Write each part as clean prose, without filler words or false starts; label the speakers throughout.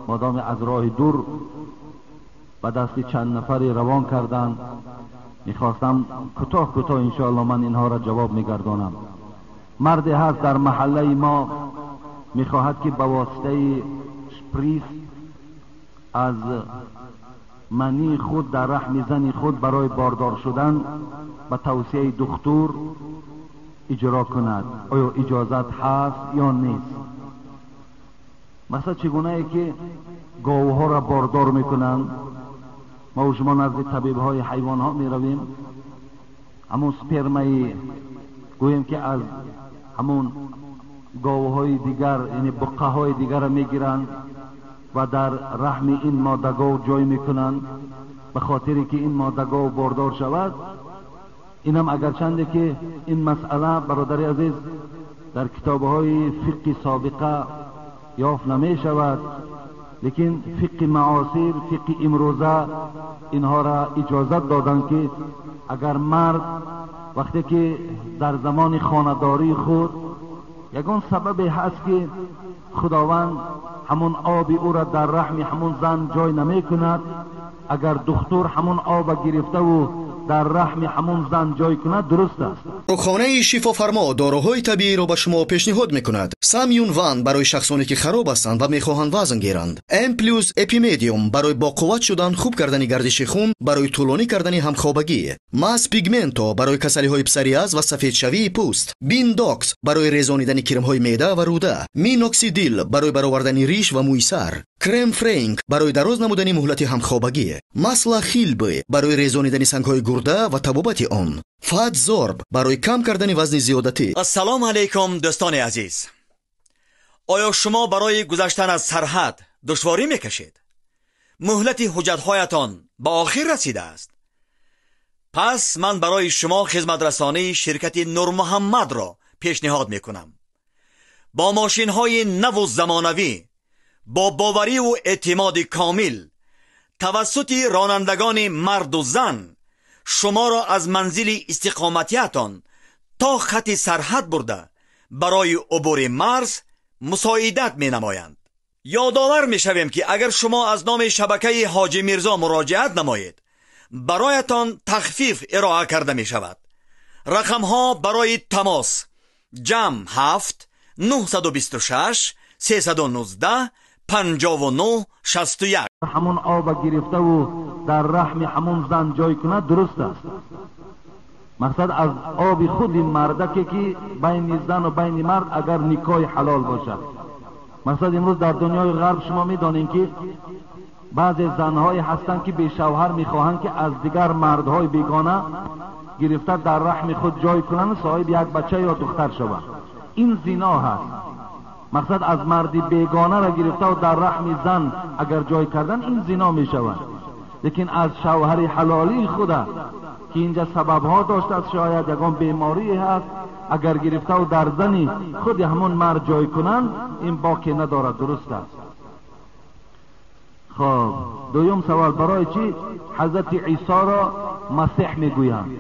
Speaker 1: Модоме аз роҳи дур ба дасти чанд нафаре равон карданд, мехостам кӯтоҳ кӯтоҳ иншоалло ман инҳоро ҷавоб мегардонам. Марде ҳаст дар маҳаллаи мо, мехоҳад ки ба воситаи шприс аз мании худ дар раҳми зани худ барои бордор шудан ба тавсияи духтур иҷро кунад. Оё иҷозат ҳаст ё нест? Масалан, чӣ гунае ки говҳоро бордор мекунанд, мо шумо назди табибҳои ҳайвонҳо меравем, ҳамун спермаи гӯем ки аз ҳамун говҳои дигар, яъне буққаҳои дигарро мегиранд ва дар раҳми ин модагов ҷой мекунанд ба хотире ки ин модагов бордор шавад. Инам агарчанде ки ин масъала, бародари азиз, дар китобҳои фиқҳи собиқа ёфт намешавад, лекин фиқҳи маосир, фиқҳи имрӯза инҳоро иҷозат доданд ки агар мард вақте ки дар замони хонадории худ ягон сабабе ҳаст ки худованд ҳамон оби ӯро дар раҳми ҳамон зан ҷой намекунад, агар духтур ҳамон оба гирифтаву дар раҳми ҳамон зан ҷой кунад, дуруст аст.
Speaker 2: Рухонаи шифофармо доруҳои табииро ба шумо пешниҳод мекунад. Самюн Ван барои шахсоне ки хароб ҳастанд ва мехоҳанд вазн гиранд. М плюс Эпимедиум барои боқувват шудан, хуб кардани гардиши хун, барои тӯлонӣ кардани ҳамхобагӣ. Мас Пигменто барои касалиҳои псориаз ва сафедшавии пӯст. Биндокс барои резонидани кирмҳои меъда ва рӯда. Миноксидил барои баровардани риш ва мӯи сар. Крем Френк барои дароз намудани муҳлати ҳамхобагӣ. Масла Хилбы барои резонидани сангҳои гурда ва табобати он. Фатзорб барои кам кардани вазни зиёдатӣ.
Speaker 3: Ассалому алайкум, дӯстони азиз. Оё шумо барои гузаштан аз сарҳад душворӣ мекашед? Муҳлати ҳуҷҷатҳоятон ба охир расидааст. Пас ман барои шумо хизматрасонии ширкати Нурмуҳаммадро пешниҳод мекунам. Бо мошинҳои наву замонавӣ, бо бовариву эътимоди комил, тавассути ронандагони марду зан шуморо аз манзили истиқоматиятон то хати сарҳад бурда барои убури марз мусоидат менамоянд. Ёдовар мешавем ки агар шумо аз номи шабакаи Ҳоҷи Мирзо муроҷиат намоед, бароятон тахфиф ироа карда мешавад. Рақамҳо барои тамос: ҷамъ 7 926 319 59 61.
Speaker 1: Ҳамон оба гирифтаву дар раҳми ҳамон зан ҷой кунад, дуруст аст. Мақсад аз оби худи мардаке ки байни зану байни мард агар никоҳи ҳалол бошад. Мақсад имрӯз дар дунёи ғарб шумо медонем ки баъзе занҳое ҳастанд ки бешавҳар мехоҳанд ки аз дигар мардҳои бегона гирифта дар раҳми худ ҷой кунанд, соҳиби як бача ё духтар шаванд. Ин зино ҳаст. Мақсад аз марди бегонаро гирифтаву дар раҳми зан агар ҷой кардан, ин зино мешавад. Лекин аз шавҳари ҳалолии худа ки инҷа сабабҳо доштааст, шояд ягон беморӣ ҳаст, агар гирифтаву дар зани худи ҳамон мард ҷой кунанд, ин боке надорад, дуруст аст. Хоб, дуюм савол: барои чӣ ҳазрати Исоро Масеҳ мегӯянд?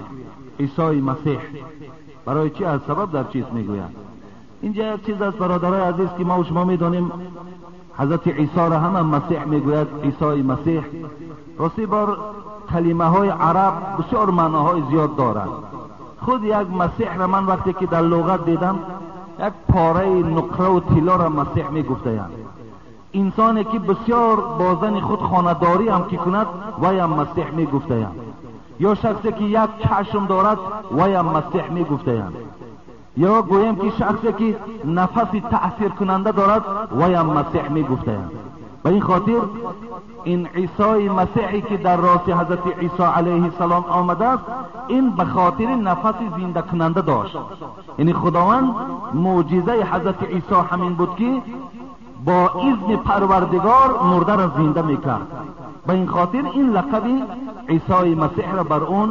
Speaker 1: Исои Масеҳ барои чӣ аз сабаб дар чиз мегӯянд? Инҷа як чиз аст, бародарои азиз, ки мо шумо медонем ҳазрати Исоро ҳама Масеҳ мегӯяд, Исои Масеҳ. Рости бор калимаҳои араб бисёр маъноҳои зиёд дорад. Худ як Масеҳро ман вақте ки дар луғат дидам, як пораи нуқраву тиллоро Масеҳ мегуфтаянд. Инсоне ки бисёр бо зани худ хонадорӣ ҳам ки кунад, ваям Масеҳ мегуфтаянд. Ё шахсе ки як чашм дорад, ваям Масеҳ мегуфтаянд. Ё гӯем ки шахсе ки нафаси таъсиркунанда дорад, ваям Масеҳ мегуфтаянд. Ба ин хотир ин Исои Масеҳе ки дар рости ҳазрати Исо алайҳиссалом омадааст, ин ба хотири нафаси зиндакунанда дошт. Яъне худованд мӯъҷизаи ҳазрати Исо ҳамин буд ки бо изни Парвардигор мурдаро зинда мекард. Ба ин хотир ин лақаби Исои Масеҳро бар он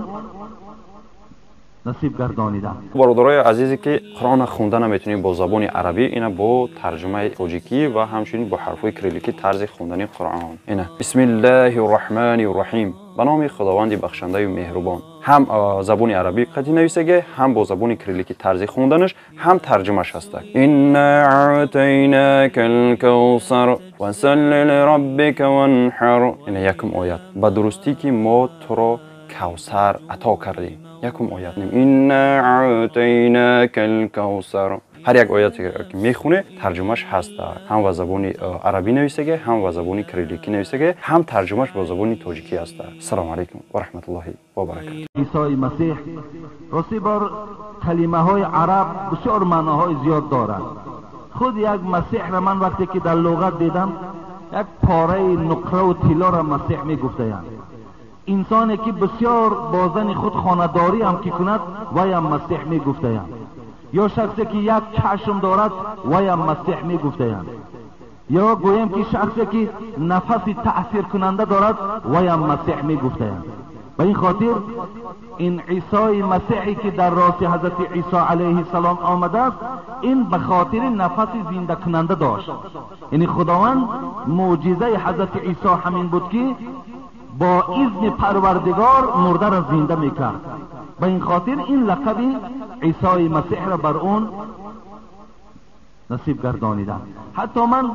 Speaker 1: насиб гардонида.
Speaker 4: Бародарои азизе ки Қуръонро хонда наметавонед бо забони арабӣ, ина бо тарҷумаи тоҷикӣ ва ҳамчунин бо ҳарфҳои кирилликӣ тарзи хондани Қуръон. Ина: Бисмиллаҳи рраҳмани рраҳим. Ба номи Худованди бахшандаю меҳрубон. Ҳам забони арабӣ қатъи нависаге, ҳам бо забони кириллики тарзи хонданаш, ҳам тарҷумаш ҳаста. Инна аътайнакал кавсар фасалли лираббика ванҳар. Ина якум оят. Ба дурустӣ ки мо туро кавсар ато кардем. Якум оят. Инна аътайнакал кавсар. Ҳар як ояте ки мехоне, тарҷумаш ҳаст. Ҳам ба забони арабӣ нависаге, ҳам ба забони кирилликӣ нависаге, ҳам тарҷумаш бо забони тоҷикӣ ҳаст. Ассалому алайкум ва раҳматуллоҳи ва баракатуҳ.
Speaker 1: Исои Масеҳ рости бор калимаҳои араб бисёр маъноҳои зиёд дорад. Худ як масеҳро ман вақте ки дар луғат дидам, як пораи нуқраву тиллоро масеҳ мегуфтаянд. Инсоне ки бисёр бо зани худ хонадорӣ ҳам ки кунад, ваям масеҳ мегуфтаянд. Ё шахсе ки як чашм дорад, ваям масеҳ мегуфтаянд. Ё гӯем ки шахсе ки нафаси таъсиркунанда дорад, ваям масеҳ мегуфтаянд. Ба ин хотир ин Исои Масеҳе ки дар рости ҳазрати Исо алайҳиссалом омадааст, ин ба хотири нафаси зиндакунанда дошт. Яъне Худованд мӯъҷизаи ҳазрати Исо ҳамин буд ки бо изни Парвардигор мурдаро зинда мекард. Ба ин хотир ин лақаби Исои Масеҳро бар он насиб гардониданд. Ҳатто ман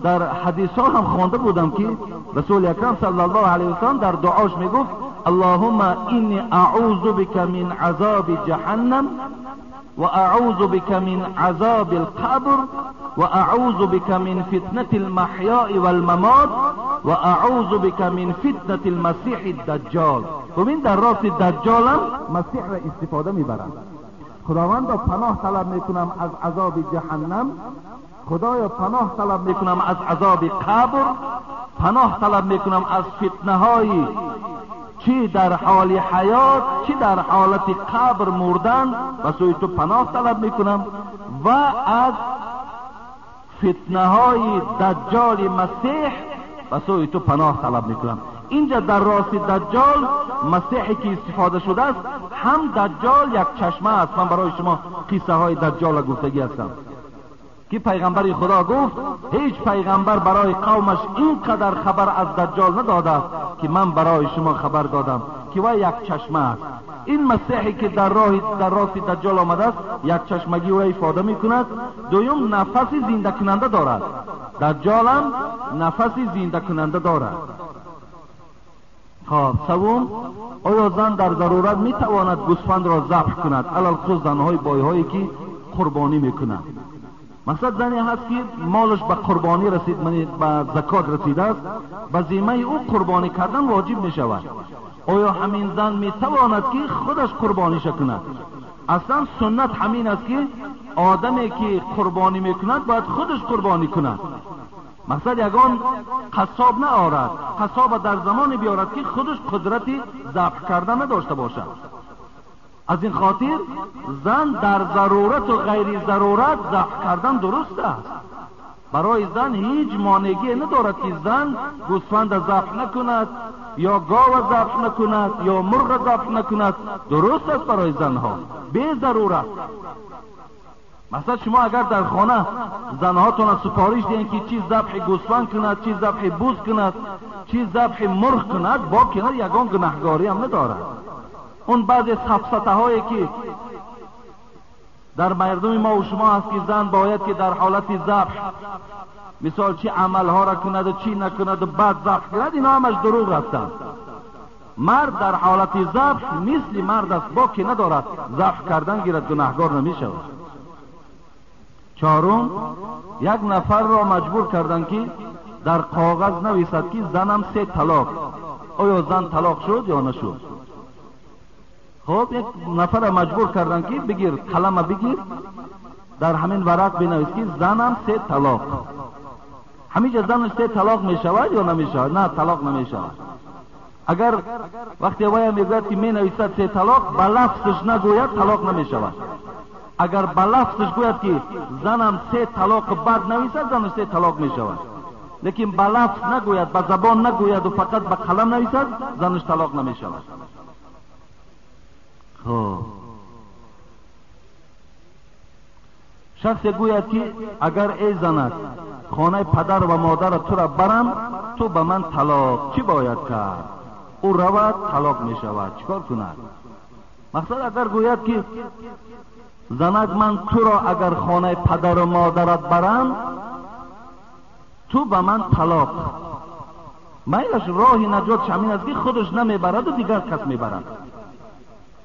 Speaker 1: дар ҳадисҳо ҳам хонда будам ки Расули Акрам саллаллоҳу алайҳи васаллам дар дуош мегуфт: Аллоҳумма инни аъузу бика мин азоби ҷаҳаннам ва аъузу бика мин азоби алқабр ва аъузу бика мин фитнати алмаҳёи валмамот ва аъузу бика мин фитнати алмасиҳи даҷҷол. Бубин, дар рости даҷҷолам масеҳро истифода мебаранд. Худовандо паноҳ талаб мекунам аз азоби ҷаҳаннам, Худоё паноҳ талаб мекунам аз азоби қабр, паноҳ талаб мекунам аз фитнаҳои чӣ дар ҳоли ҳаёт, чӣ дар ҳолати қабр мурдан, ба сӯи ту паноҳ талаб мекунам ва аз фитнаҳои даҷҷоли масеҳ ба сӯи ту паноҳ талаб мекунам. Инҷа дар рости даҷҷол масеҳе ки истифода шудааст, ҳам даҷҷол як чашма аст. Ман барои шумо қиссаҳои даҷҷолро гуфтагӣ ҳастам ки пайғамбари Худо гуфт ҳеҷ пайғамбар барои қавмаш ин қадар хабар аз даҷҷол надодааст ки ман барои шумо хабар додам ки вай як чашма аст. Ин масеҳе ки дар рости даҷҷол омадааст, як чашмагӣ ӯро ифода мекунад. Дуюм, нафаси зиндакунанда дорад. Даҷҷолам нафаси зиндакунанда дорад. خب سوم، آیا زن در ضرورت میتواند گوسفند را ذبح کند؟ علی‌الخصوص زنهای بایهایی که قربانی میکنند. مثلا زنی هست که مالش به قربانی رسید، به زکات رسیده است، به ذمه او قربانی کردن واجب میشود. آیا همین زن میتواند که خودش قربانیش کند؟ اصلا سنت همین است که آدمی که قربانی میکند باید خودش قربانی کند. مقصد یگان قصاب نآورد، قصاب در زمان بیارد که خودش قدرت ذبح کردن نداشته باشد. از این خاطر زن در ضرورت و غیر ضرورت ذبح کردن درست است. برای زن هیچ مانعی ندارد که زن گوسفند ذبح نکند یا گاو ذبح نکند یا مرغ ذبح نکند. درست است برای زنها به ضرورت. مثلا شما اگر در خانه زنهاتون سفارش دهید که چی ذبح گوسفند کند، چی ذبح بز کند، چی ذبح مرغ کند، با کنار یگان گناهگاری هم ندارد. اون بعضی سفسطه هایی که در مردم ما و شما هست که زن باید که در حالت ذبح مثال چی عملها را کند و چی نکند و بعد ذبح کند، اینا همش دروغ هستند. مرد در حالت ذبح مثل مرد است، با که ندارد ذبح کردن گیرد، گناهگار نمی شود. چهارم، یک نفر را مجبور کردند که در کاغذ نویسد که زنم 3 طلاق. آیا زن طلاق شد یا نشد؟ خب یک نفر را مجبور کردند که بگیر قلم بگیر، در همین ورق بنویس که زنم 3 طلاق. همیشه زنش 3 طلاق می شود یا نمی شود؟ نه، طلاق نمی شود. اگر وقتی وای میگوید که می نویسد 3 طلاق، به لفظش نگوید طلاق نمی شود. اگر به لفظش گوید که زنم 3 طلاق بعد نویسد، زنش 3 طلاق می شود. لیکن به لفظ نگوید، به زبان نگوید و فقط به قلم نویسد، زنش طلاق نمی شود. خب شخص گوید که اگر ای زنک خانه پدر و مادر تو را برم، تو به من طلاق، چی باید کرد؟ او رود طلاق می شود. چیکار کند؟ مقصد اگر گوید که زنک من تو را اگر خانه پدر و مادرت برم تو به من طلاق، میلش راه نجات همین است که خودش نمیبرد و دیگر کس میبرد.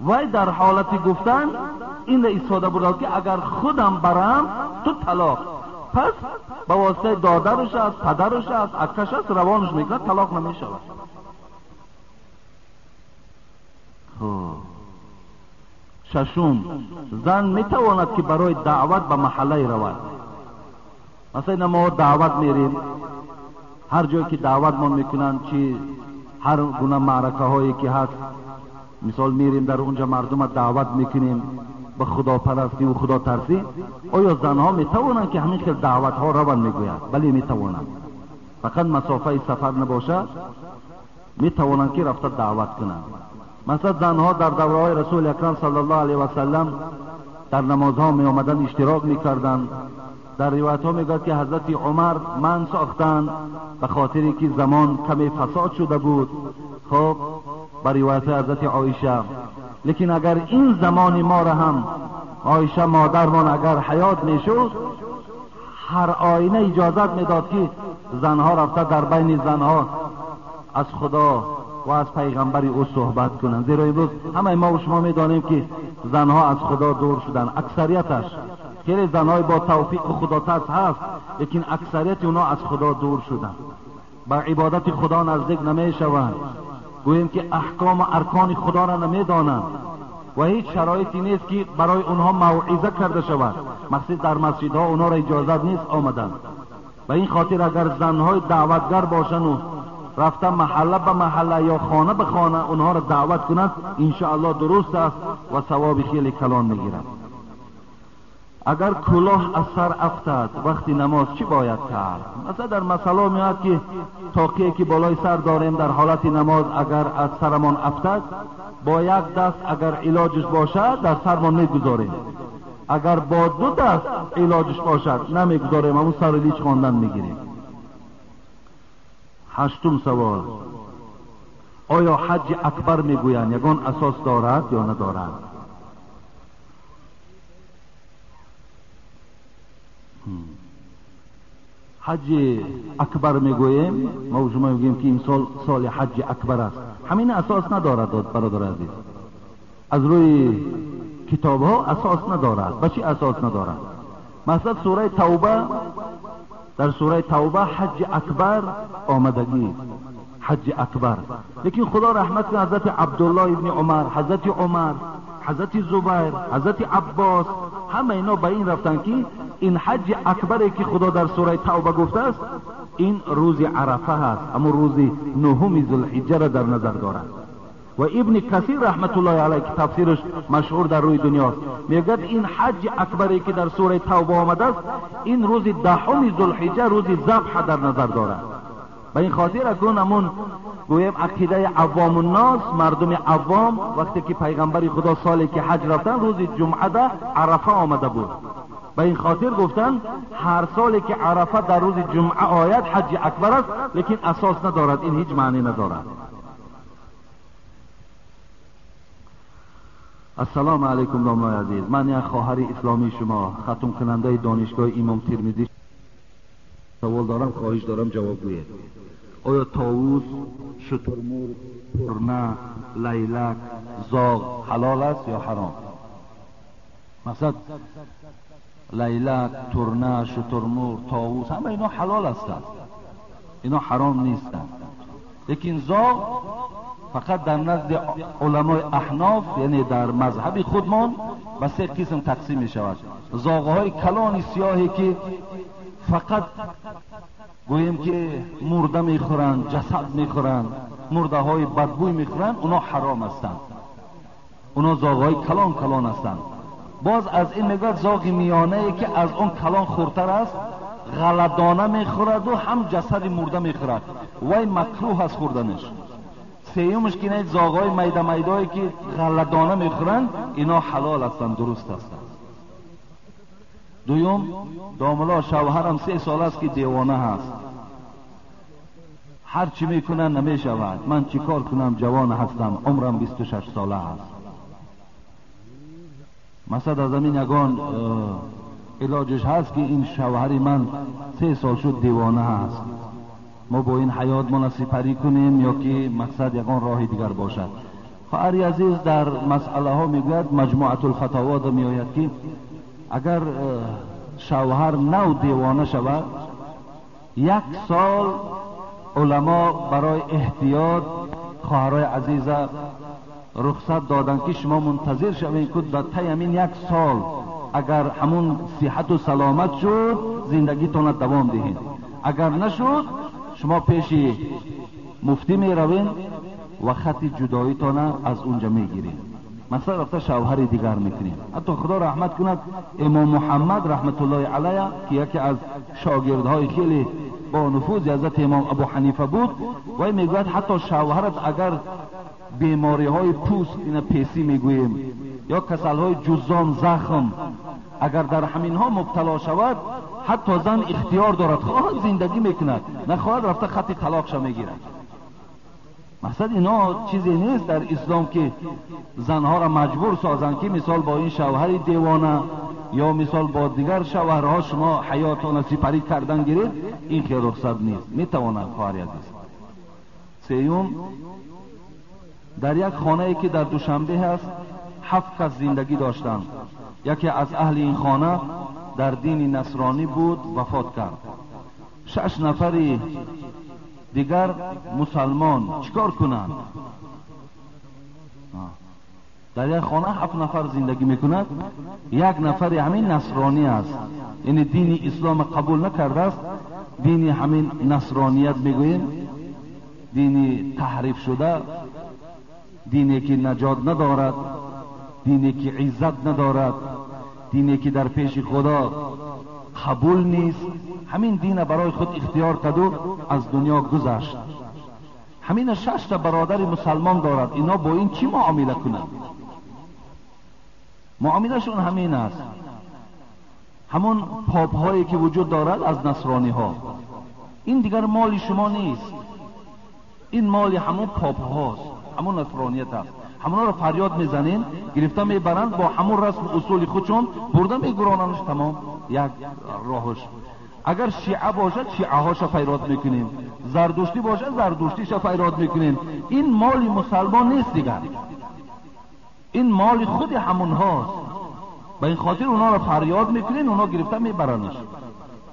Speaker 1: وی در حالت گفتن این را استفاده برد که اگر خودم برم تو طلاق، پس با واسطه دادرش است، پدرش است، اکش است، روانش میکند، طلاق نمیشود. ششم، زن میتواند که برای دعوت به محله رود. مثلا ما دعوت میریم، هر جایی که دعوت ما میکنند، چی هر گونه معرکه هایی که هست، مثال میریم در اونجا مردم دعوت میکنیم به خداپرستی و خدا ترسی. آیا زنها میتوانند که همین خیل دعوت ها روان میگویند؟ بله میتوانند، فقط مسافه سفر نباشد، میتوانند که رفته دعوت کنند. مثلا زنها در دوره های رسول اکرم صلی الله علیه و سلم در نمازها می آمدن اشتراک میکردند. در روایت ها میگوید که حضرت عمر من ساختند به خاطری که زمان کمی فساد شده بود، خب بر روایت حضرت عایشه. لیکن اگر این زمان ما را هم عایشه مادرمان اگر حیات میشد، هر آینه اجازت میداد که زنها رفته در بین زنها از خدا و از پیغمبر او صحبت کنند. زیرا امروز همه ما و شما میدانیم که زنها از خدا دور شدن، اکثریتش. خیلی زنهای با توفیق و خدا ترس هست، لیکن اکثریت اونا از خدا دور شدن، با عبادت خدا نزدیک نمیشوند، گوییم که احکام و ارکان خدا را نمیدانند و هیچ شرایطی نیست که برای اونها موعظه کرده شود. مسجد در مسجدها اونها را اجازت نیست آمدن. به این خاطر اگر زنهای دعوتگر باشند و رفته محله به محله یا خانه به خانه اونها را دعوت کنند، انشاءالله درست است و ثواب خیلی کلان میگیرند. اگر کلاه از سر افتد وقتی نماز چی باید کرد؟ مثلا در مسئله میاد که تاقیه که بالای سر داریم در حالت نماز اگر از سرمان افتد، با یک دست اگر علاجش باشد در سرمان میگذاریم، اگر با دو دست علاجش باشد نمیگذاریم، همون سر لیچ خواندن میگیریم. هشتم سوال، آیا حج اکبر میگویند یگان اساس دارد یا ندارد؟ حج اکبر میگوییم، ما شما میگوییم که امسال سال حج اکبر است، همین اساس ندارد برادر عزیز. از روی کتاب ها اساس ندارد. به چی اساس ندارد؟ مثلا سوره توبه، در سوره توبه حج اکبر آمدگی، حج اکبر. لیکن خدا رحمت کنه حضرت عبدالله ابن عمر، حضرت عمر، حضرت زبیر، حضرت عباس، همه اینا به این رفتن که این حج اکبری که خدا در سوره توبه گفته است این روز عرفه هست، اما روز نهم ذوالحجه را در نظر دارد. و ابن کثیر رحمت الله علیه که تفسیرش مشهور در روی دنیاست، میگوید این حج اکبری که در سوره توبه آمده است این روز دهم ذوالحجه، روز ذبح در نظر دارد. به این خاطر اکنون همون گویم عقیده عوام الناس، مردم عوام، وقتی که پیغمبر خدا سالی که حج رفتن روز جمعه ده عرفه آمده بود، به این خاطر گفتن هر سالی که عرفه در روز جمعه آید حج اکبر است، لیکن اساس ندارد، این هیچ معنی ندارد. السلام علیکم دامنای عزیز، من یک خواهر اسلامی شما، ختم کننده دانشگاه امام ترمذی، سوال دارم، خواهش دارم جواب گویید. آیا طاووس، شترمرغ، ترنه، لیلک، زاغ حلال است یا حرام؟ مقصد لیلک، ترنه، شترمرغ، طاووس همه اینا حلال هستند، اینا حرام نیستند. لیکن زاغ فقط در نزد علمای احناف، یعنی در مذهب خودمان، به سه قسم تقسیم می شود. زاغهای کلان سیاهی که فقط گوییم که مرده میخورند، جسد میخورند، مرده های بدبوی میخورند، اونا حرام هستند، اونا زاغهای کلان کلان هستند. باز از این میگوید زاغ میانه ای که از اون کلان خورتر است، غلدانه میخورد و هم جسد مرده میخورد، وی مکروه است خوردنش. سیومش که نه زاغهای میده میدهایی که غلدانه میخورند، اینا حلال هستند، درست هستند. دوم، داملا شوهرم 3 سال است که دیوانه هست، هر چی میکنن نمیشود، من چی کار کنم، جوان هستم، عمرم 26 ساله است. مثلا از همین یگان علاجش هست که این شوهر من 3 سال شد دیوانه هست، ما با این حیات ما سپری کنیم یا که مقصد یگان راه دیگر باشد؟ خواهر عزیز در مسئله ها میگوید مجموعه الفتاوا میآید که اگر شوهر نو دیوانه شود 1 سال علما برای احتیاط خواهرای عزیز رخصت دادن که شما منتظر شوین که در طی همین 1 سال اگر همون صحت و سلامت شد زندگیتون دوام دهین، اگر نشد شما پیش مفتی می روین و خط جداییتان از اونجا میگیرین، مثلا رفته شوهر دیگر میکنین. حتی خدا رحمت کند امام محمد رحمت الله علیه که یکی از شاگردهای خیلی با نفوذ حضرت امام ابو حنیفه بود، وی میگوید حتی شوهرت اگر بیماری های پوست، اینا پیسی میگوییم، یا کسل های جزام زخم، اگر در همین ها مبتلا شود حتی زن اختیار دارد، خواهد زندگی میکند، نخواهد رفته خط طلاقش میگیرد. مقصد اینا چیزی نیست در اسلام که زنها را مجبور سازند که مثال با این شوهر دیوانه یا مثال با دیگر شوهرها شما حیاتان سپری کردن گیرید، این که رخصت نیست. میتواند خواهر عزیز. سیوم، در یک خانه که در دوشنبه هست 7 کس زندگی داشتند. یکی از اهل این خانه در دین نصرانی بود، وفات کرد. 6 نفری دیگر مسلمان چیکار کنند؟ در یک خانه 7 نفر زندگی میکند، یک نفر همین نصرانی است، یعنی دین اسلام قبول نکرده است، دین همین نصرانیت میگوییم، دین تحریف شده، دینی که نجات ندارد، دینی که عزت ندارد، دینی که در پیش خدا قبول نیست، همین دین برای خود اختیار کرد و از دنیا گذشت. همین 6 تا برادر مسلمان دارد، اینا با این چی معامله کنند؟ معاملهشون همین است، همون پاپ هایی که وجود دارد از نصرانی ها. این دیگر مال شما نیست، این مال همون پاپ هاست، همون نصرانیت است. همونا رو فریاد میزنین، گرفته میبرند با همون رسم اصول خودشون برده میگراننش، تمام یک راهش. اگر شیعه باشد شیعه هاشو فریاد میکنیم، زردشتی باشد زردشتیشو فریاد میکنیم. این مال مسلمان نیست دیگر، این مال خود همون هاست. به این خاطر اونا رو فریاد میکنین، اونا گرفته میبرنش.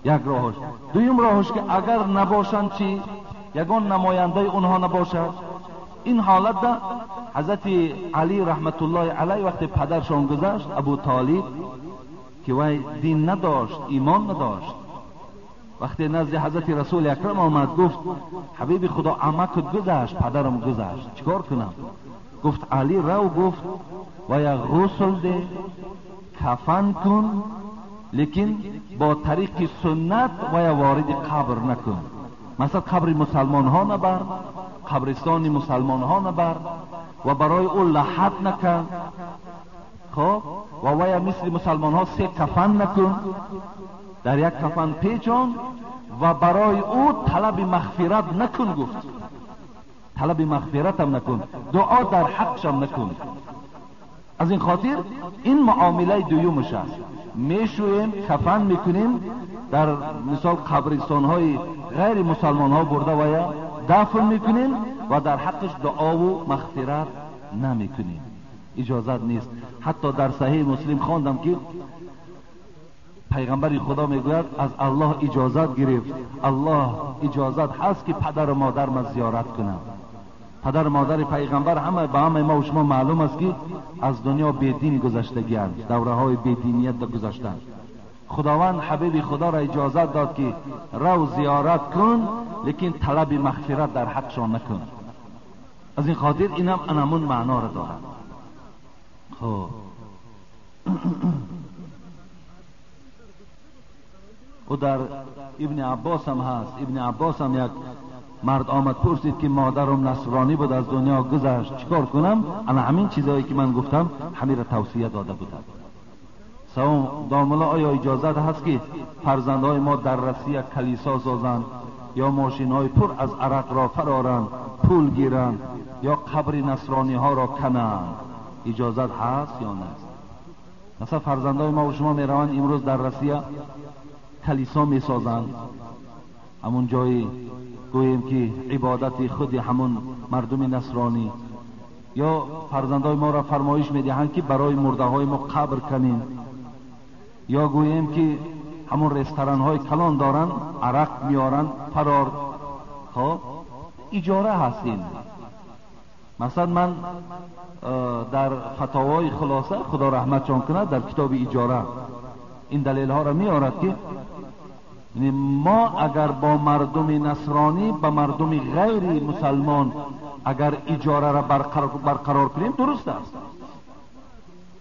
Speaker 1: یک راهش. دویم راهش که اگر نباشند چی؟ یگان نماینده اونها نباشد. این حالت ده حضرت علی رحمت الله علیه وقتی پدرشان گذشت، ابو طالب که وی دین نداشت، ایمان نداشت، وقتی نزد حضرت رسول اکرم آمد گفت حبیب خدا عمکت گذشت، پدرم گذشت، چیکار کنم؟ گفت علی رو، گفت و یا غسل ده، کفن کن، لیکن با طریق سنت و یا وارد قبر نکن. مثلا قبر مسلمان ها نبر، قبرستان مسلمان ها نبر و برای او لحد نکن، خب و ویا مثل مسلمان ها 3 کفن نکن، در یک کفن پیچان و برای او طلب مغفرت نکن. گفت طلب مغفرت هم نکن، دعا در حقش هم نکن. از این خاطر این معامله دویمش است. میشویم، کفن میکنیم، در مثال قبرستان های غیر مسلمان ها برده و یا دفن میکنیم و در حقش دعا و مغفرت نمیکنیم، اجازت نیست. حتی در صحیح مسلم خواندم که پیغمبر خدا میگوید از الله اجازت گرفت، الله اجازت هست که پدر و مادر ما زیارت کنم. پدر و مادر پیغمبر همه به همه ما و شما معلوم است که از دنیا بیدین گذشتگی اند، دوره های بیدینیت گذشتند. خداوند حبیب خدا را اجازت داد که رو زیارت کن، لیکن طلب مغفرت در حقشان نکن. از این خاطر اینم انمون معنا را دارد. خب و در ابن عباس هم هست. ابن عباس هم یک مرد آمد پرسید که مادرم نصرانی بود از دنیا گذشت، چیکار کنم؟ انا همین چیزایی که من گفتم همین را توصیه داده بودم. سوم، داملا آیا اجازت هست که فرزندهای ما در رسیه کلیسا سازند؟ یا ماشین های پر از عرق را فرارند، پول گیرند یا قبر نصرانی ها را کنند، اجازت هست یا نیست؟ مثلا فرزندای ما و شما میروند امروز در روسیه کلیسا میسازند، همون جایی گوییم که عبادت خود همون مردم نصرانی، یا فرزندای ما را فرمایش میدهند که برای مرده های ما قبر کنیم، یا گوییم که همون رستوران های کلان دارن عرق میارن فرار. خب اجاره هستیم. مثلا من در فتاوای خلاصه خدا رحمتشان کند در کتاب اجاره این دلیل ها را میارد که ما اگر با مردم نصرانی با مردم غیر مسلمان اگر اجاره را برقرار کنیم درست است،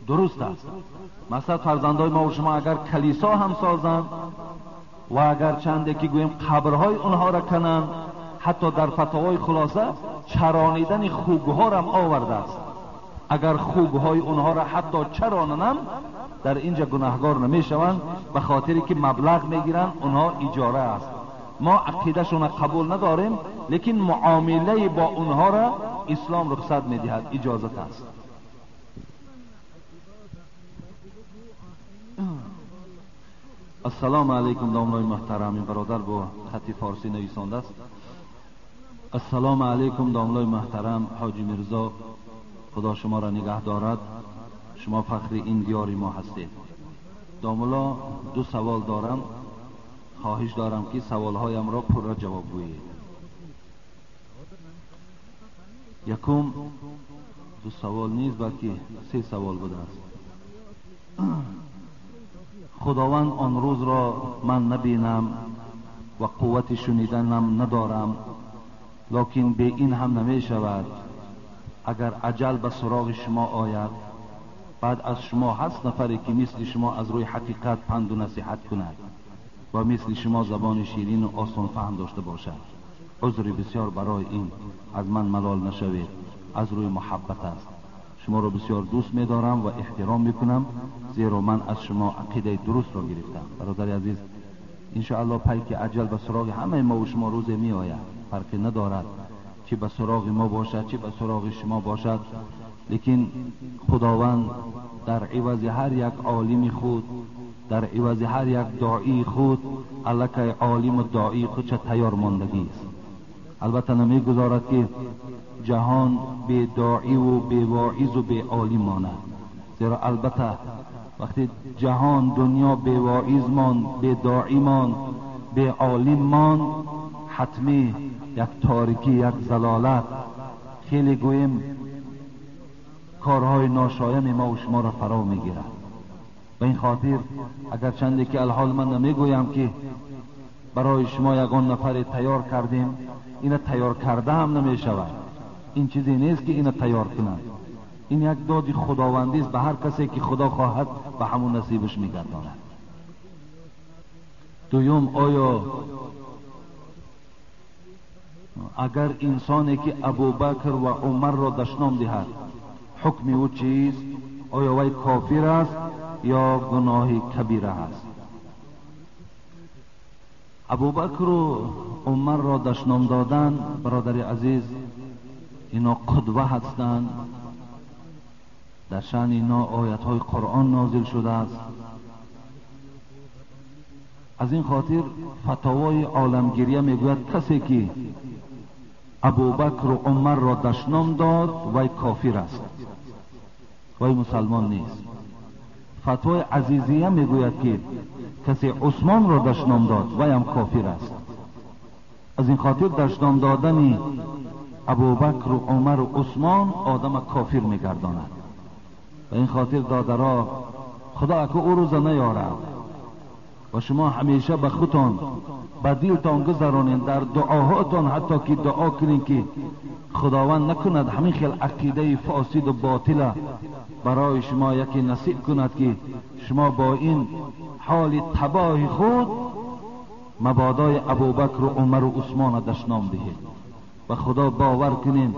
Speaker 1: درست است. مثلا فرزندای ما و شما اگر کلیسا هم سازند و اگر چنده که گوییم قبرهای اونها را کنند، حتی در فتاوای خلاصه چرانیدن خوگها را هم آورده است. اگر خوگهای اونها را حتی چراننم در اینجا گناهگار نمیشوند، به خاطری که مبلغ میگیرند اونها اجاره است. ما عقیدهشون قبول نداریم، لیکن معامله با اونها را اسلام رخصت میدهد، اجازت است. السلام علیکم داملای محترم. این برادر با خط فارسی نویسانده است. السلام علیکم داملای محترم حاجی میرزا، خدا شما را نگه دارد، شما فخر این دیار ما هستید. داملا دو سوال دارم، خواهش دارم که سوالهایم را پر جواب گویید. یکم، دو سوال نیست بلکه سه سوال بوده است. خداوند آن روز را من نبینم و قوت شنیدنم ندارم، لکن به این هم نمی شود. اگر عجل به سراغ شما آید، بعد از شما هست نفری که مثل شما از روی حقیقت پند و نصیحت کند و مثل شما زبان شیرین و آسان فهم داشته باشد. عذر بسیار برای این، از من ملال نشوید، از روی محبت است. شما را بسیار دوست می‌دارم و احترام میکنم، زیرا من از شما عقیده درست را گرفتم. برادر عزیز، انشاءالله پای که عجل به سراغ همه ما و شما روز می آید، فرقی ندارد چه به سراغ ما باشد چه به سراغ شما باشد، لیکن خداوند در عوض هر یک عالم خود، در عوض هر یک داعی خود، الکی عالم و داعی خود چه تیار ماندگی است. البته نمیگذارد که جهان به داعی و به واعظ و به عالم ماند، زیرا البته وقتی جهان دنیا به واعظ ماند، به داعی ماند، به عالم ماند، حتمی یک تاریکی، یک ضلالت، خیلی گوییم کارهای ناشایان ما و شما را فرا میگیرد. به این خاطر اگر چندی که الحال من نمیگویم که برای شما یگان نفر تیار کردیم، اینه تیار کرده هم نمیشود. این چیزی نیست که اینه تیار کنند، این یک داد خداوندی است، به هر کسی که خدا خواهد به همون نصیبش میگرداند. دوم، آیا اگر انسانی که ابوبکر و عمر را دشنام دهد حکم او چیست؟ آیا وی کافر است یا گناه کبیره است؟ ابوبکر و عمر را دشنام دادن، برادر عزیز، اینا قدوه هستند، در شأن اینا آیت های قرآن نازل شده است. از این خاطر فتاوای عالمگیریه میگوید کسی که ابوبکر و عمر را دشنام داد وی کافر است، وی مسلمان نیست. فتوای عزیزیه میگوید که کسی عثمان را دشنام داد وی هم کافر است. از این خاطر دشنام دادن ابوبکر و عمر و عثمان آدم کافر میگرداند. و این خاطر دادرا، خدا اکو او روز نیارد و شما همیشه به خودتان به دلتان گذرانین، در دعاهاتان حتی که دعا کنین که خداوند نکند همین خیل عقیده فاسد و باطل برای شما یکی نصیب کند که شما با این حال تباه خود مبادای ابوبکر و عمر و عثمان دشنام دهید. و خدا باور کنین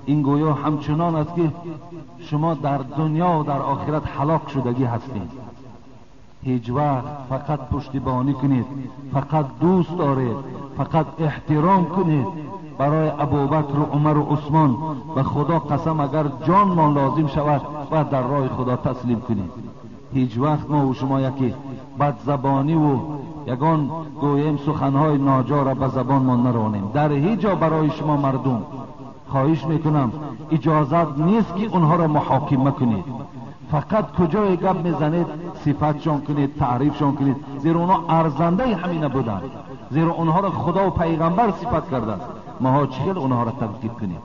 Speaker 1: این گویا همچنان است که شما در دنیا و در آخرت هلاک شدگی هستین. هیچ وقت فقط پشتیبانی کنید، فقط دوست دارید، فقط احترام کنید برای ابوبکر و عمر و عثمان. به خدا قسم اگر جانمان لازم شود باید در راه خدا تسلیم کنید. هیچ وقت ما و شما یکی بدزبانی و یگان گوییم سخنهای ناجا را به زبان ما نرانیم. در هیچ جا برای شما مردم خواهش میکنم اجازت نیست که اونها را محاکمه کنید. فقط کجای گپ میزنید صفتشان کنید، تعریفشان کنید، زیرا اونها ارزنده همینه بودند، زیرا اونها را خدا و پیغمبر صفت کرده است. ماها چخیل اونها را تنقید کنید؟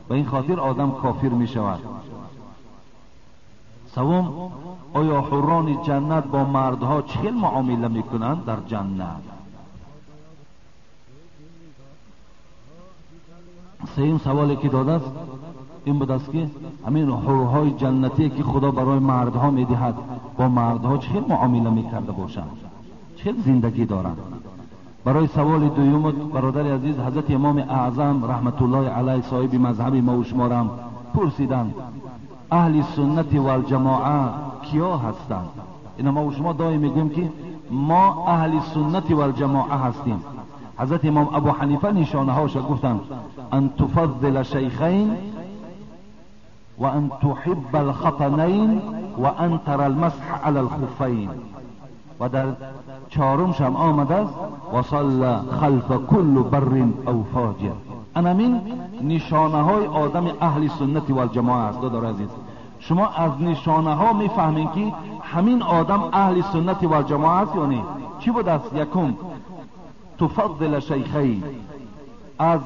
Speaker 1: به این خاطر آدم کافر میشود. سوم، آیا حوران جنت با مردها چخیل معامله میکنند در جنت؟ سوم سوالی که داده است این بود است که همین حورهای جنتی که خدا برای مردها میدهد با مردها چخیل معامله میکرده باشند، چخیل زندگی دارند. برای سوال دوم برادر عزیز، حضرت امام اعظم رحمت الله علیه صاحب مذهب ما و شما را پرسیدند اهل سنت و الجماعه کیا هستند؟ اینا ما و شما دائم میگوییم که ما اهل سنت و الجماعه هستیم. حضرت امام ابو حنیفه نشانه هاش گفتند ان تفضل شیخین و ان تحب الخطنین و ان تر المسح علی الخفین. و در چهارمش هم آمده است و صلى خلف كل بر او فاجر. انمین نشانه های آدم اهل سنت و الجماعه است. دادار عزیز، شما از نشانه ها میفهمین که همین آدم اهل سنت و الجماعه است یا نه. چی بود است؟ یکم تفضل شیخین، از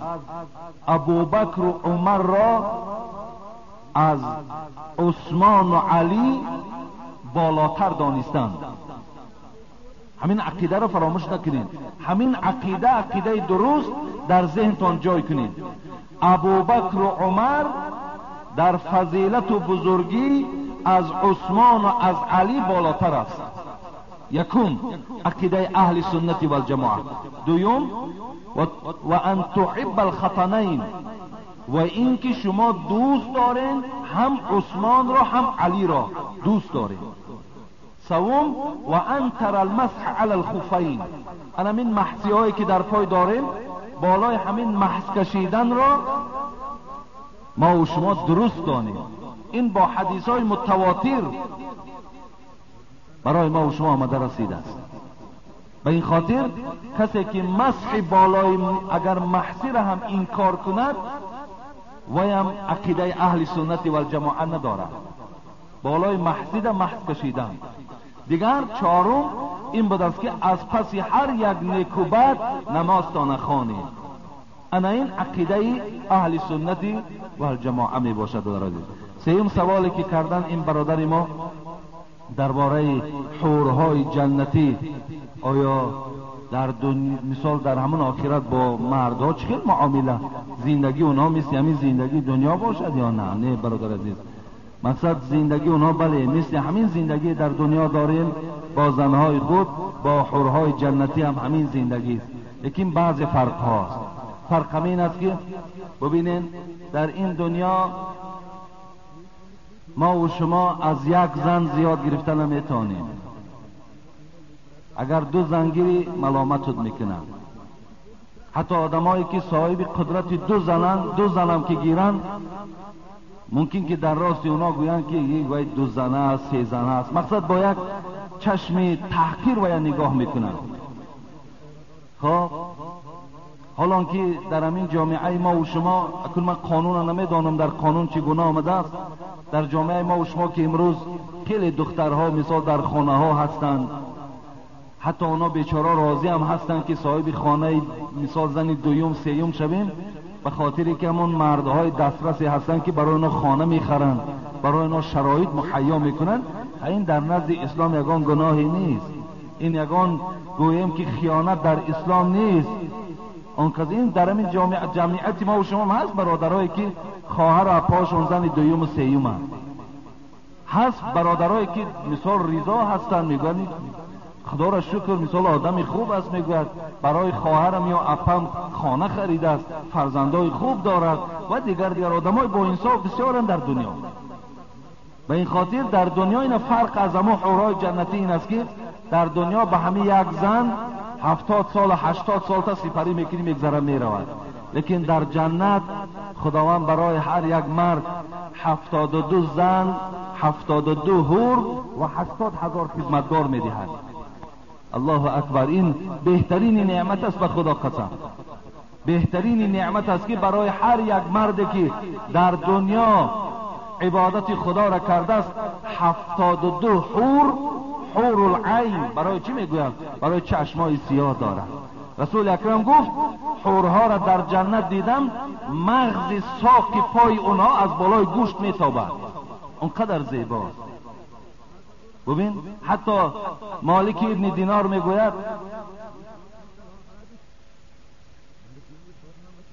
Speaker 1: ابوبکر و عمر را از عثمان و علی بالاتر دانستند. همین عقیده را فراموش نکنید، همین عقیده عقیده درست در ذهنتان جای کنید. ابوبکر و عمر در فضیلت و بزرگی از عثمان و از علی بالاتر است. یکم عقیده اهل سنت و الجماعه. دوم و ان تحب الخطنین، و اینکه شما دوست دارین هم عثمان را هم علی را دوست دارین. سوم و ان تر المسح علی الخفین، انا من محسی هایی که در پای داریم بالای همین محس کشیدن را ما و شما درست دانیم. این با حدیث های متواتر برای ما و شما آمده رسیده است. به این خاطر کسی که مسح بالای اگر محسی را هم انکار کند ویم عقیده اهل سنت و الجماعه ندارد. بالای محسی را محس کشیدن. دیگر چهارم این بود است که از پس هر یک نیک و بد نمازتان خوانید. انا این عقیده اهل سنت و الجماعه می باشد. سوم سوالی که کردن این برادر ما درباره حورهای جنتی، آیا در مثال در همون آخرت با مردها چه معامله زندگی اونها مثل همین زندگی دنیا باشد یا نه؟ نه برادر عزیز، مقصد زندگی اونها بله مثل همین زندگی در دنیا داریم با زنهای خود، با حورهای جنتی هم همین زندگی است، لیکن بعض فرق هاست. فرق همین است که ببینین در این دنیا ما و شما از یک زن زیاد گرفته نمیتونیم. اگر دو زن گیری ملامتت میکنن. حتی آدمایی که صاحب قدرت دو زنن، دو زنم که گیرن ممکن که در راست اونا گویند که یک وای دو زنه است، سه زنه است، مقصد با یک چشم تحقیر و یا نگاه میکنن. خب حالا که در همین جامعه ما و شما، اکنون من قانون نمیدانم در قانون چگونه آمده است، در جامعه ما و شما که امروز خیلی دخترها مثال در خانه ها هستند، حتی اونا بیچاره راضی هم هستند که صاحب خانه مثال زن دوم سیوم شویم، به خاطری که همون مردهای دسترسی هستند که برای اونا خانه میخرند، برای اونا شرایط مهیا میکنند. این در نزد اسلام یگان گناهی نیست، این یگان گوییم که خیانت در اسلام نیست. آن کس این در همین جمعیت ما و شما هم هست برادرایی که خواهر و اپاشون زن دوم و سیوم هست، هست برادرایی که مثال ریزا هستند، میگن خدا را شکر مثال آدم خوب است، میگوید برای خواهرم یا اپم خانه خریده است، فرزندای خوب دارد و دیگر آدمای با انصاف بسیارند در دنیا. به این خاطر در دنیا این فرق از اما حورای جنتی این است که در دنیا به همه یک زن 70 سال 80 سال تا سپری میکنی میگذره میرود. لیکن در جنت خداوند برای هر یک مرد 72 زن، 72 حور و 80,000 خدمتگار میدهد. الله اکبر. این بهترین نعمت است، به خدا قسم بهترین نعمت است که برای هر یک مردی که در دنیا عبادت خدا را کرده است 72 حور، حور العین. برای چی میگویم؟ برای چشمای سیاه دارد. رسول اکرم گفت حورها را در جنت دیدم، مغز ساق پای اونها از بالای گوشت میتابد، اونقدر زیباست. ببین حتی مالک ابن دینار میگوید،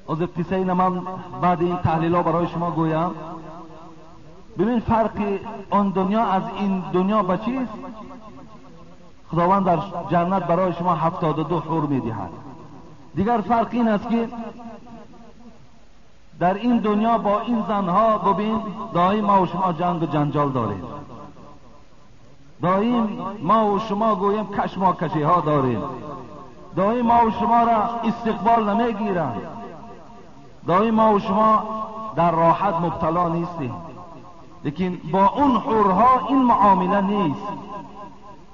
Speaker 1: از قصه این من بعد این تحلیل ها برای شما گویم. ببین فرق آن دنیا از این دنیا به چیست؟ خداوند در جنت برای شما 72 حور میدهد. دیگر فرق این است که در این دنیا با این زنها ببین دائم ما و شما جنگ و جنجال داریم، دائم ما و شما گوییم کشماکشی ها داریم، دائم ما و شما را استقبال نمیگیرند، دائم ما و شما در راحت مبتلا نیستیم. لیکن با اون حورها این معامله نیست.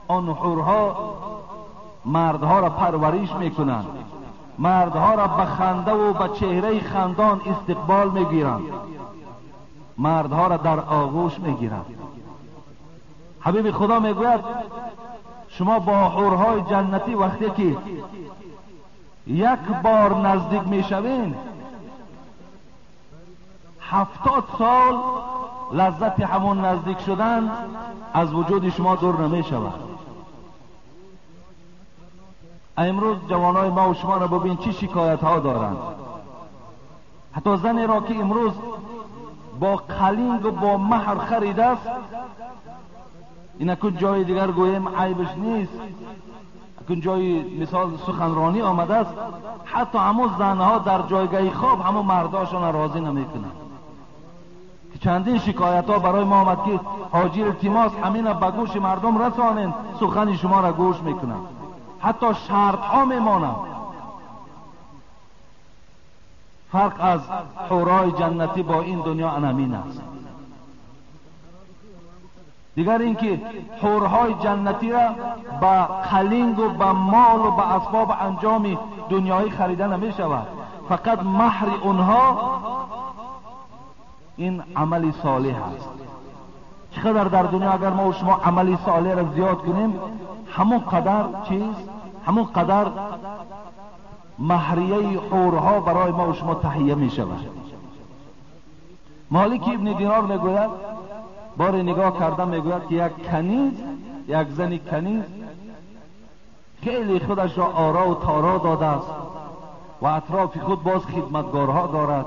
Speaker 1: آن حورها مردها را پرورش میکنند، مردها را به خنده و به چهره خندان استقبال میگیرند، مردها را در آغوش میگیرند. حبیب خدا میگوید شما با حورهای جنتی وقتی که یک بار نزدیک میشوین 70 سال لذت همون نزدیک شدن از وجود شما دور نمیشود. امروز جوانای ما و شما را ببین چی شکایت ها دارند. حتی زنی را که امروز با قلینگ و با مهر خریده است، این اکن جای دیگر گویم عیبش نیست، اکن جای مثال سخنرانی آمده است، حتی همون زنها در جایگاه خواب همون مرداشان راضی نمیکنند. چندین شکایت ها برای ما آمد که حاجی التماس همین به گوش مردم رسانند، سخن شما را گوش میکنند، حتی شرط ها میمانند. فرق از حورای جنتی با این دنیا انمین است. دیگر اینکه حورهای جنتی را با قلینگ و با مال و با اسباب انجام دنیایی خریده نمی شود، فقط مهر اونها این عمل صالح است. چقدر در دنیا اگر ما و شما عمل صالح را زیاد کنیم، همون قدر چیز، همون قدر مهریه حورها برای ما و شما تهیه می شود. مالک ابن دینار میگوید، بار نگاه کردم میگوید که یک کنیز، یک زن کنیز خیلی خودش را آرا و تارا داده است و اطراف خود باز خدمتگارها دارد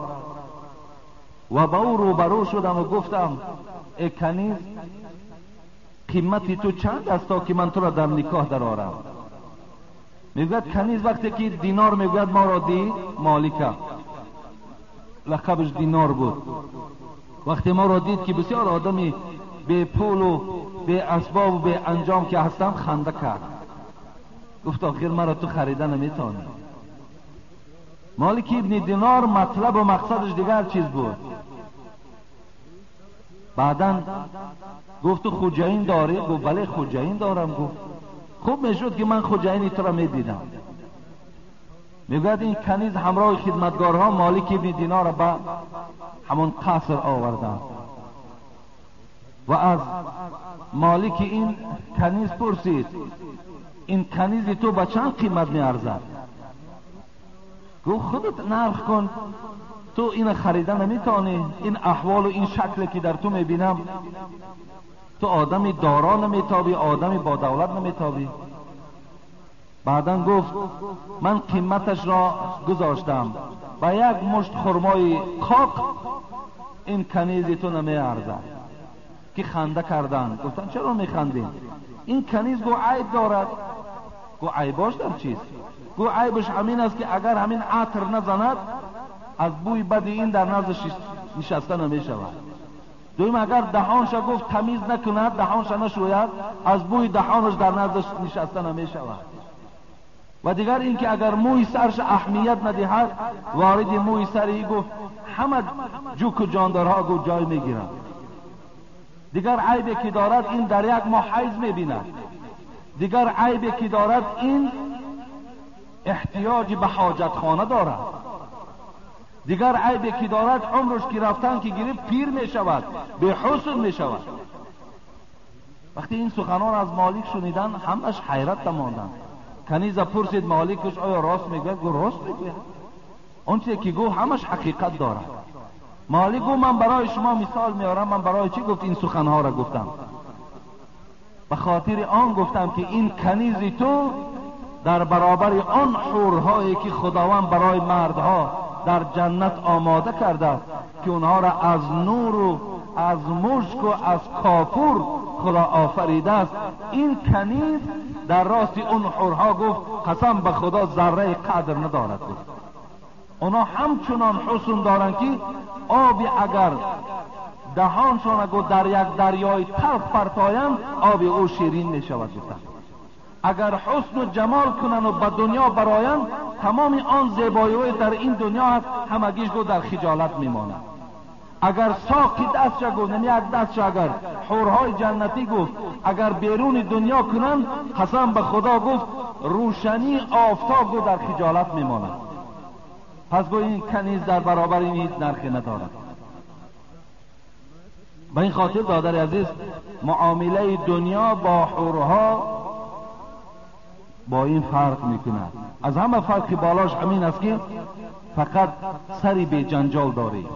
Speaker 1: و با او روبرو شدم و گفتم ای کنیز، قیمتی تو چند است تا که من تو را در نکاح درآرم؟ میگوید کنیز وقتی که دینار میگوید ما را دی مالکه، لقبش دینار بود، وقتی ما را دید که بسیار آدمی به پول و به اسباب و به انجام که هستم، خنده کرد، گفت آخر مرا تو خریده نمیتونی. مالک ابن دینار مطلب و مقصدش دیگر چیز بود. بعدا گفت تو خوجین داری؟ گفت بله خوجین دارم. گفت خوب میشد که من خوجین تو را میدیدم. میگوید این کنیز همراه خدمتگارها مالک ابن دینار را به همون قصر آوردند و از مالک این کنیز پرسید این کنیز تو به چند قیمت میارزد؟ گفت خودت نرخ کن، تو این خریده نمیتونی، این احوال و این شکل که در تو میبینم، تو آدمی دارا نمیتابی، آدمی با دولت نمیتابی. بعدا گفت من قیمتش را گذاشتم با یک مشت خرمای قاق این کنیز تو نمیارزد. که خنده کردن، گفتن چرا میخندین؟ این کنیز گو عیب دارد. گو عیباش در چیست؟ گو عیبش همین است که اگر همین عطر نزند از بوی بد این در نزد نشسته نمی شود. دویم اگر دهانش گفت تمیز نکند، دهانش نشوید، از بوی دهانش در نزدش نشسته نمیشود. و دیگر اینکه اگر موی سرش اهمیت ندهد، وارد موی سری گفت همه جوک و جاندارها گفت جای میگیرند. دیگر عیبی که دارد این در یک ماه حیض میبیند. دیگر عیبی که دارد این احتیاج به حاجت خانه دارد. دیگر عیبی که دارد عمرش که رفتن که گرفت پیر می شود، به حسن می شود. وقتی این سخنان از مالک شنیدن همش حیرت ماندند. کنیزه پرسید مالکش آیا راست میگوید؟ گفت راست میگوید، آنچه که گفت همش حقیقت دارد. مالک گفت من برای شما مثال میارم. من برای چی گفت این سخنها را گفتم؟ به خاطر آن گفتم که این کنیز تو در برابر آن حورهایی که خداوند برای مردها در جنت آماده کرده که اونها را از نور و از مشک و از کافور خدا آفریده است، این کنیز در راست اون حورها گفت قسم به خدا ذره قدر ندارد. گفت اونا همچنان حسن دارند که آبی اگر دهانشان گفت در یک دریای تلخ پرتایند آب او شیرین می شود. گفتند اگر حسن و جمال کنند و به دنیا برایند تمام آن زیبایی در این دنیا هست همگیش گفت در خجالت میماند. اگر ساقی دستش گفت، یعنی یک دستش اگر حورهای جنتی گفت اگر بیرون دنیا کنند قسم به خدا گفت روشنی آفتاب گفت در خجالت میماند. پس گفت این کنیز در برابر این هیچ نرخی ندارد. به این خاطر برادر عزیز معامله دنیا با حورها با این فرق میکند. از همه فرق بالاش همین است که فقط سری به جنجال داری،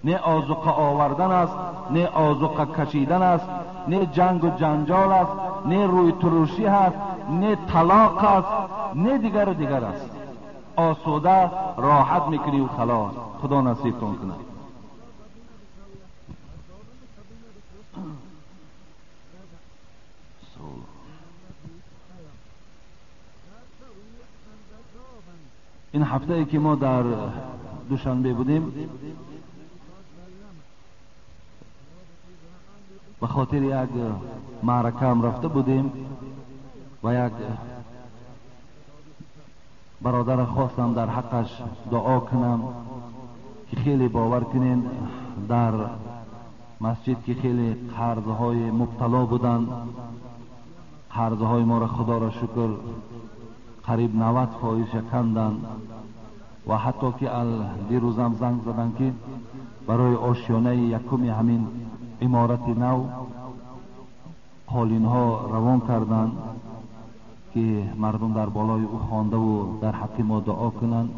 Speaker 1: نه آذوقه آوردن است، نه آذوقه کشیدن است، نه جنگ و جنجال است، نه روی ترشی هست، نه طلاق است، نه دیگر و دیگر است. آسوده راحت میکنی و خلاص. خدا نصیبتون کنه. این هفته ای که ما در دوشنبه بودیم به خاطر یک معرکه هم رفته بودیم و یک برادر خواستم در حقش دعا کنم که خیلی باور کنین در مسجد که خیلی قرضهای مبتلا بودن، قرضهای ما را خدا را شکر قریب 90% کندن و حتی که دیروزم زنگ زدن که برای آشیانه یکم همین عمارت نو قالین ها روان کردن که مردم در بالای او خوانده و در حق ما دعا کنند.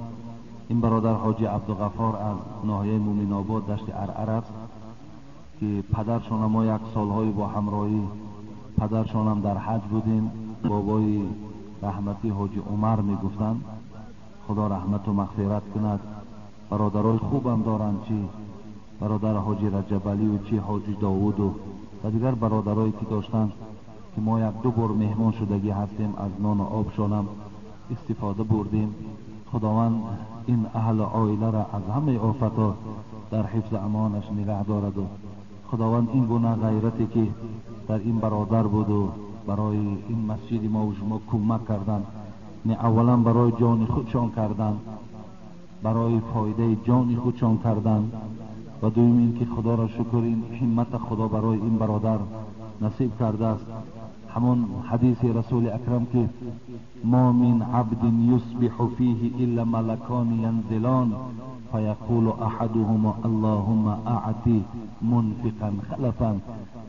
Speaker 1: این برادر حاجی عبدالغفار از ناحیه مومن آباد دشت عرعر است که پدرشان ما یک سالهای با همراهی پدرشان هم در حج بودیم. بابای رحمتی حاجی عمر میگفتند، خدا رحمت و مغفرت کند. برادرای خوبم دارند، چی برادر حاجی رجب علی و چی حاجی داوود و دیگر برادرایی که داشتند که ما یک دو بار مهمان شدگی هستیم، از نان و آبشانم استفاده بردیم. خداوند این اهل عائله را از همه آفتها در حفظ امانش نگه دارد و خداوند این گونه غیرتی که در این برادر بود و برای این مسجد ما و شما کمک کردن، نه اولا برای جان خودشان کردن، برای فایده جان خودشان کردن و دوم این که خدا را شکر این همت خدا برای این برادر نصیب کرده است. همون حدیث رسول اکرم که ما من عبد یصبح فیه الا ملکان ینزلان فیقول احدهما اللهم اعطی منفقا خلفا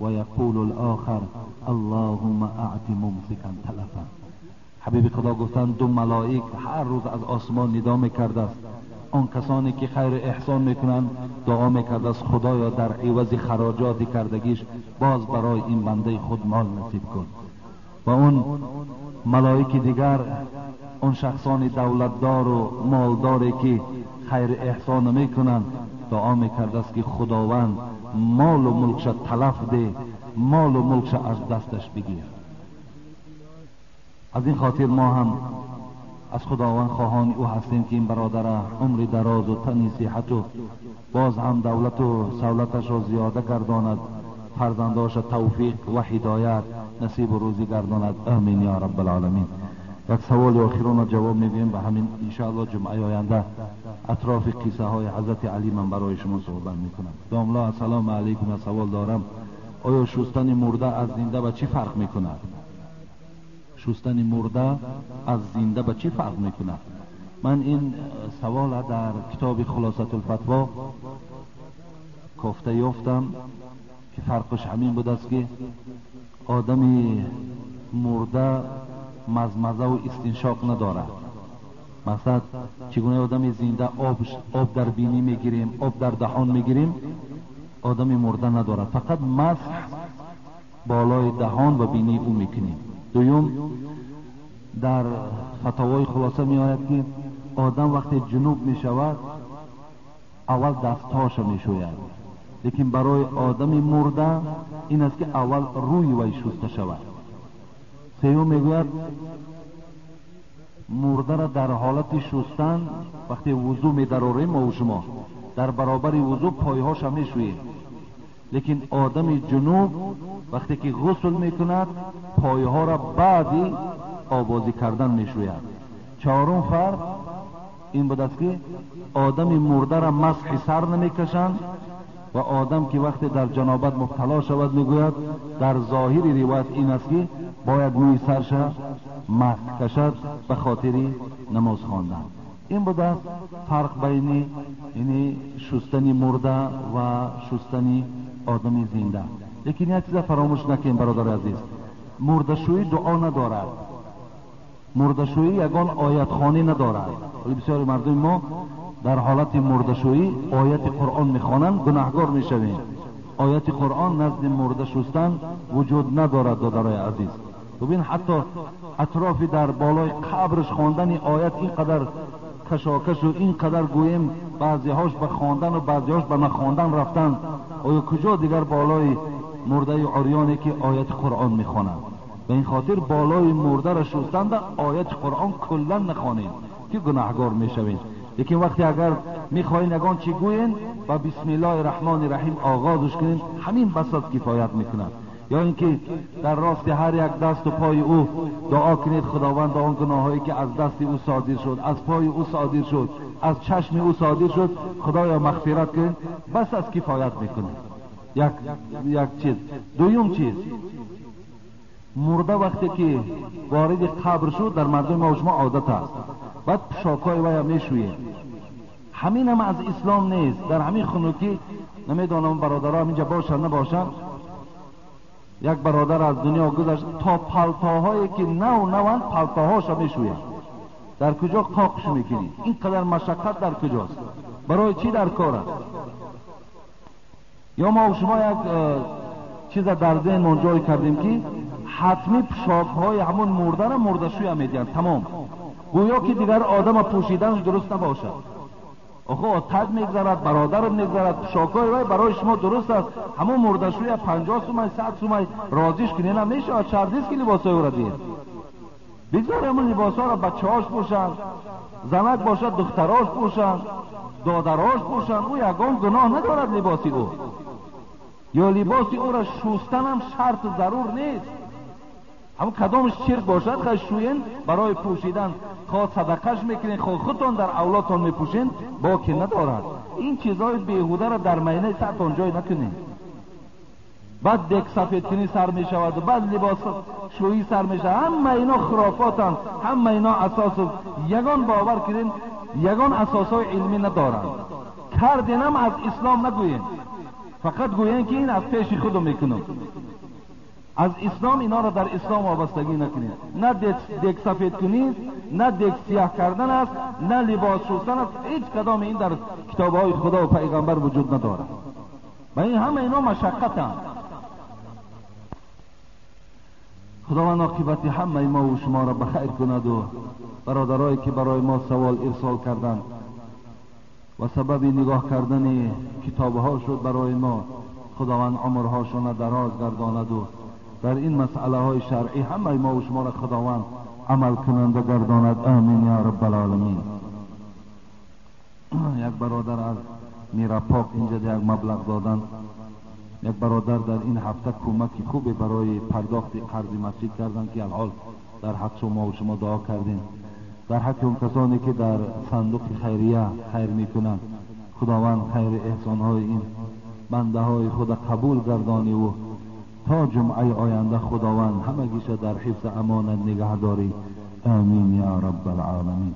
Speaker 1: ویقول الاخر اللهم اعطی ممسکا تلفا. حبیب خدا گفتند دو ملائک هر روز از آسمان ندا میکرده است، آن کسانی که خیر احسان میکنند دعا میکرده است خدایا در عوض خراجات کردگیش باز برای این بنده خود مال نصیب کن. و اون ملائک دیگر اون شخصان دولتدار و مالداری که خیر احسان میکنند دعا میکرده است که خداوند مال و ملکش تلف ده، مال و ملکش از دستش بگیر. از این خاطر ما هم از خداوند خواهان او هستیم که این برادر عمر دراز و تنی صحت و باز هم دولت و سولتش را زیاده گرداند، فرزنداش توفیق و هدایت نصیب و روزی گرداند. آمین یا رب العالمین. یک سوال آخرون را جواب میگوییم به همین انشاءالله جمعه آینده اطراف قصه های حضرت علی من برای شما صحبت میکنم. داملا السلام علیکم، سوال دارم، آیا شستن مرده از زنده به چی فرق میکند؟ شستن مرده از زنده به چی فرق میکند؟ من این سوال در کتاب خلاصة الفتوا کافته یافتم که فرقش همین بود است که آدم مرده مزمزه و استنشاق ندارد. مثلا چگونه آدم زنده آب در بینی میگیریم، آب در دهان میگیریم، آدم مرده ندارد، فقط مسح بالای دهان و بینی او میکنیم. دوم، در فتاوای خلاصه می آید که آدم وقتی جنوب می شود اول دستهاش می شوید، لیکن برای آدم مرده این است که اول روی وی شسته شود. سیوم میگوید مرده را در حالت شستن وقتی وضو می دراریم ما و شما در برابر وضو پایهاش می شوییم، لیکن آدم جنوب وقتی که غسل میکند پایها را بعدی آبازی کردن میشوید. چهارم فرق این بود است که آدم مرده را مسح سر نمیکشند و آدم که وقتی در جنابت مبتلا شود میگوید در ظاهر روایت این است که باید موی سرش مسح کشد به خاطر نماز خواندن. این بود است فرق بین یعنی شستن مرده و شستن آدم زنده. لیکن یک چیز فراموش نکنیم برادر عزیز، مرده‌شویی دعا ندارد، مرده‌شویی یگان آیت خوانی ندارد. ولی بسیاری مردم ما در حالت مرده‌شویی آیت قرآن میخوانند، گناهگار میشویم. آیت قرآن نزد مرده شستن وجود ندارد دادرای عزیز. ببین حتی اطراف در بالای قبرش خواندن آیت اینقدر کشاکش و اینقدر گوییم بعضیهاش به خواندن و بعضیهاش به نخواندن رفتن، آیا کجا دیگر بالای مرده عریانی که آیت قرآن میخوانند؟ به این خاطر بالای مرده را شستن در آیت قرآن کلا نخوانید که گناهگار میشوید. لیکن وقتی اگر میخواین یگان چی گوین و بسم الله الرحمن الرحیم آغازش کنین، همین بساط کفایت میکند. یا اینکه در راست هر یک دست و پای او دعا کنید خداوند آن گناهایی که از دست او صادر شد، از پای او صادر شد، از چشم او صادر شد، خدایا مغفرت کن، بس از کفایت میکنه. یک چیز. دوم چیز، مرده وقتی که وارد قبر شد در مردم ما و شما عادت است، بعد پوشاکای وی میشوییم. همین هم از اسلام نیست. در همین خنوکی نمیدانم برادرها اینجا باشن نباشن، یک برادر از دنیا گذشت تا پالتاهایی که نو نوند پالتاهاش میشوید. در کجا قاقش میکنی؟ اینقدر مشقت در کجاست؟ برای چی در کار است؟ یا ما و شما یک چیز در ذهن جای کردیم که حتمی پوشاک‌های همون مرده را مرده‌شوی میدین، تمام، گویا که دیگر آدم پوشیدنش درست نباشد. آخه آتش میگذرد، برادرم میگذرد، پوشاک‌های وی برای شما درست است، همون مرده‌شوی 50 سومای 100 سومای راضیش کنی نمیشه. شرط نیست که لباسای او را دید، بگذار همون لباس‌ها را بچه‌هاش پوشند، زنک باشد دختراش پوشند، دادراش پوشند، او یگان گناه ندارد لباسی او. یا لباس او را شستن هم شرط ضرور نیست، همون کدامش چرک باشد خواهی شوین برای پوشیدن، خواه صدقش میکنین، خواه خودتان در اولادتان میپوشین، باکی ندارد. این چیزهای بیهوده را در مینه سرتان جای نکنین. بعد دک سفید کنی سر میشود و بعد لباس شویی سر میشود. همه اینا خرافاتن، همه اینا اساس یگان باور کنین یگان اساسهای علمی ندارند. کردینم از اسلام نگوین، فقط گوین که این از پیش خودم میکنم. از اسلام اینا را در اسلام وابستگی نکنید. نه دک سفید کنید، نه دک سیاه کردن است، نه لباس شستن است، هیچ کدام این در کتابهای خدا و پیغمبر وجود ندارد. و این همه اینا مشقتند. خداوند عاقبت همه ما و شما را بخیر کند و برادرایی که برای ما سوال ارسال کردند و سبب نگاه کردن کتابها شد برای ما، خداوند عمرهاشون را دراز گرداند و در این مسئله های شرعی همه ما و شما را خداوند عمل کننده گرداند. آمین یا رب العالمین. یک برادر از میراپاک اینجا یک مبلغ دادن. یک برادر در این هفته کمک خوبی برای پرداخت قرض مسجد کردن که الحال در حق شما و شما دعا کردیم. در حق اون کسانی که در صندوق خیریه خیر میکنند، خداوند خیر احسانهای این بنده های خود قبول گردانی و تا جمعه آینده خداوند همگیش در حفظ امانت نگه داری. آمین یا رب العالمین.